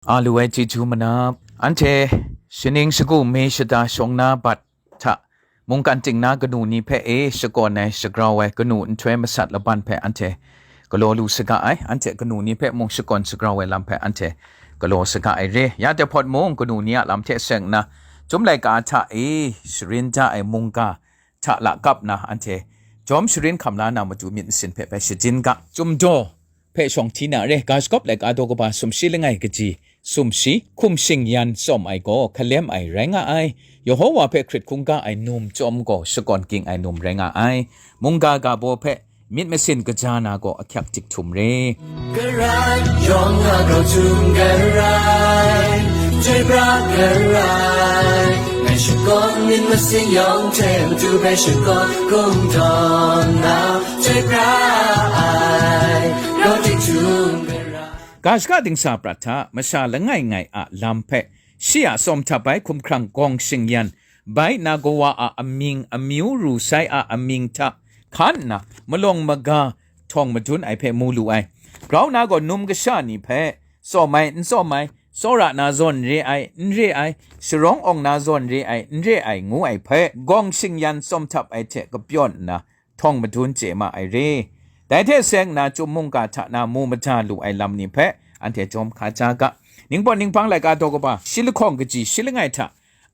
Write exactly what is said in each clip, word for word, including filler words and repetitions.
A lu ai chyeju manap, anhte shaning shagu me shada shawng na bat hta, mungkan ting na kanu ni hpe e shakawn ai, shagrau ai kanu nhtoi masat laban hpe anhte galaw lu saga ai, anhte kanu ni hpe mung shakawn shagrau ai lam hpe anhte galaw saga ai re. Ya dai hpawt mung, kanu ni a lam hte seng nna, Chyum laika hta e sharin da ai mungga hta lakap na anhte jawm sharin hkam la na matu myit masin hpe bai shajin ga. Chyum daw hpe shawng hti na re, ga shagawp laika daw kaba sumshi langai kaji, sumshi, hkum shingyan tsawm ai gaw hkalem ai rai nga ai. Yehova hpe hkrit hkungga ai num chyawm gaw shakawn ging ai num rai nga ai. Mungga ga baw hpe myit masin kaja na gaw ahkyak tik htum re. Garai, yawng a grau htum garai, chyoi pra garai, ngai shakawn myit masin yawng hte matu hpe shakawn kungdawn na, chyoi pra ai, grau tik htum garai. Ga shaka dingsa prat hta, masha langai ngai a lam hpe, shi a tsawm htap ai hkumhkrang gawng shingyan, bai na kawa a amying amyu ru sai a amying hta hkan nna, malawng maga htawng madun ai hpe mu lu ai. Grau na gaw num kasha ni hpe, tsawm ai, n tsawm ai, tsawra na zawn re ai, n re ai, sharawng awng na zawn re ai, n re ai, ngu ai hpe, gawng shingyan tsawm htap ai hte kapyawn nna, htawng madun chye ma ai re. Dai hte seng nna, Chyum mungga hta na mu mada lu ai lam ni hpe, anhte jawm hka ja ga. Ningpawt Ninghpang laika daw kaba, shi lahkawng kaji shi langai hta,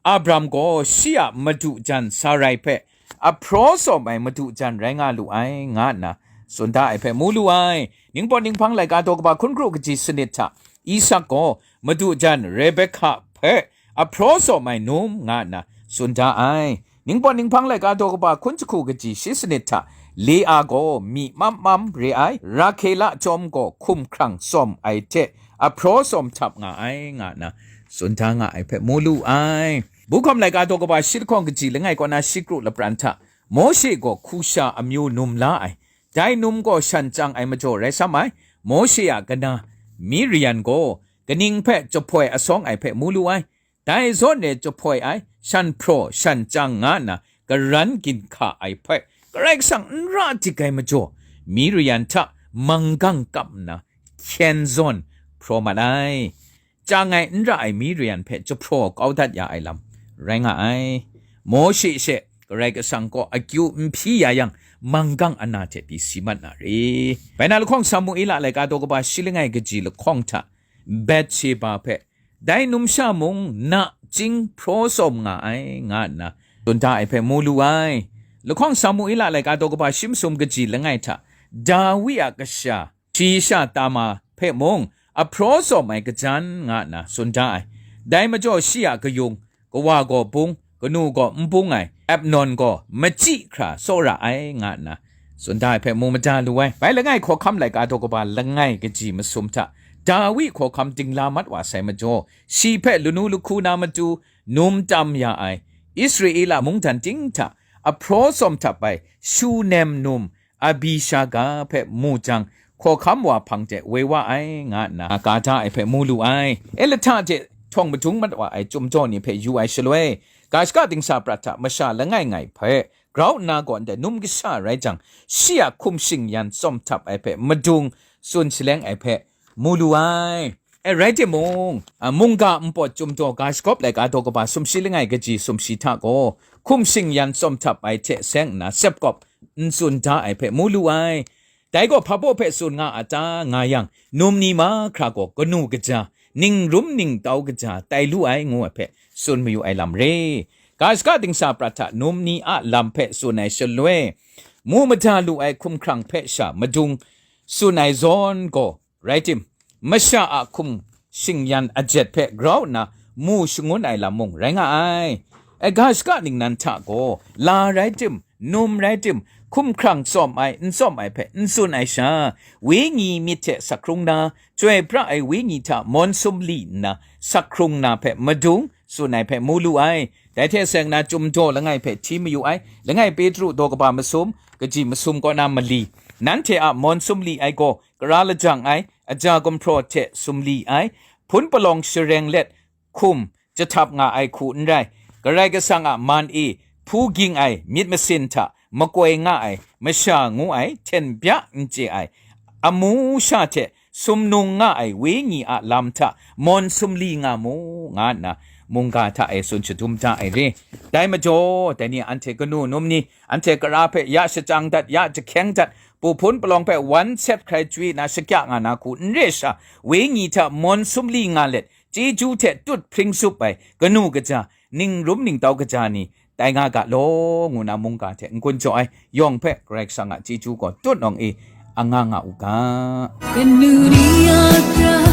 Abram gaw shi a madu jan Sarai hpe, ahpraw tsawm ai madu jan rai nga lu ai, nga nna tsun da ai hpe mu lu ai. Ningpawt Ninghpang laika daw kaba hkun kru kaji sanit hta, Isak gaw madu jan Rebekah hpe ahpraw tsawm ai num, nga nna tsun da ai. Ningpawt Ninghpang laika daw kaba hkun jahku kaji shi sanit hta, Lea gaw myi mam mam re ai, Rahkela chyawm gaw hkumhkrang tsawm ai hte ahpraw tsawm htap nga ai, nga nna tsun da nga ai hpe mu lu ai. Bukhawm laika daw kaba shi lahkawng kaji langai kaw na shi kru lapran hta, Mawshe gaw hkusha amyu num la ai. Dai num gaw shan chyang ai majaw rai sam ai. Mawshe a kana Miriam gaw kaning hpe jahpoi asawng ai hpe mu lu ai. Dai zawn e jahpoi ai, shan hpraw, shan chyang nga nna, karan ginhka ai hpe, Karai Kasang n ra dik ai majaw, Miriam hta manggang kap nna, hkyen zawn hpraw mat ai. Chyang ai n ra ai Miriam hpe jahpraw kau dat ya ai lam rai nga ai. Mawshe she Karai Kasang kaw akyu n hpyi ya yang, manggang ana hte pyi si mat na re. Bai na lahkawng Samuela laika daw kaba shi langai kaji lahkawng hta, Betsheba hpe, dai numsha mung nachying hpraw tsawm nga ai, nga nna tsun da ai hpe mu lu ai. Lahkawng Samuela laika daw kaba shi masum kaji langai hta, Dawi a kasha, shi sha Tama hpe mung ahpraw tsawm ai kajan, nga nna tsun da ai. Dai majaw shi a kayung, kawa gaw bung, kanu gaw n bung ai, Amnon gaw machyi hkra tsawra ai, nga nna tsun da ai hpe mu mada lu ai. Bai langai hkawhkam laika daw kaba langai kaji masum hta, Dawi hkawhkam dingla mat wa sai majaw, shi hpe lanu lahku na matu num tam ya ai, Israela mungdan ting hta ahpraw tsawm htap ai Shunem num Abishaga hpe mu jang, hkawhkam wa hpang de woi wa ai, nga nna ga da ai hpe mu lu ai. Elahta de htawng madung mat wa ai Chyum daw ni hpe yu ai shaloi, ga shaka dingsa prat hta masha langai ngai hpe grau nna gaw ndai num kasha rai jang, shi a hkum shingyan tsawm htap ai hpe madung tsun shaleng ai hpe mu lu ai. E, rai timung, a, mungga npawt Chyum daw ga shagawp laika daw kaba sumshi langai kaji sumshi hta gaw, hkum shingyan tsawm htap ai hte seng nna sepkawp n tsun da ai hpe mu lu ai. Dai gaw hpa baw hpe tsun nga a ta, nga yang, num ni mahkra gaw kanu kaja, ningrum ningtau kaja tai lu ai, ngu ai hpe tsun mayu ai lam re. Ga shaka dingsa prat hta num ni a lam hpe tsun ai shaloi, mu mada lu ai hkumhkrang hpe sha madung tsun ai zawn gaw, rai tim, masha a hkum shingyan ajet hpe grau nna mu shangun ai lam mung rai nga ai. Ai ga shaka ningnan hta gaw, la rai tim, num rai tim, hkumhkrang tsawm ai, n tsawm ai hpe n tsun ai sha, wenyi myit hte sak hkrung na, chyoi pra ai wenyi hta mawn sumli nna sak hkrung na hpe madung tsun ai hpe mu lu ai. Dai hte seng na Chyum daw langai hpe hti mayu ai, langai Petru daw kaba masum, kaji masum kaw na mali, nanhte a mawn sumli ai gaw, kara lajang ai, aja gumhpraw hte sumli ai, hpun palawng shareng let hkum jahtap nga ai hku n rai, Karai Kasang a man e hpu ging ai myit masin hta makoi nga ai masha ngu ai hten bya n chye ai, amu sha hte sumnung nga ai wenyi a lam hta mawn sumli nga mu, nga nna mungga hta e tsun shadum da ai re. Dai majaw, dai ni anhte kanu num ni, anhte kara hpe ya shachyang dat, ya jahkyeng dat, pu hpun palawng hpe wan set hkrai chywi na shakya nga na hku n re sha, wenyi hta mawn sumli nga let, chyeju hte tut hpring sup ai kanu kaja, ningrum ningtau kaja ni, tai nga ga law, ngu na mungga hte n-gun jaw ai yawng hpe Karai Kasang a chyeju gaw tut nawng e anga nga u ga. Kanu ni a hkra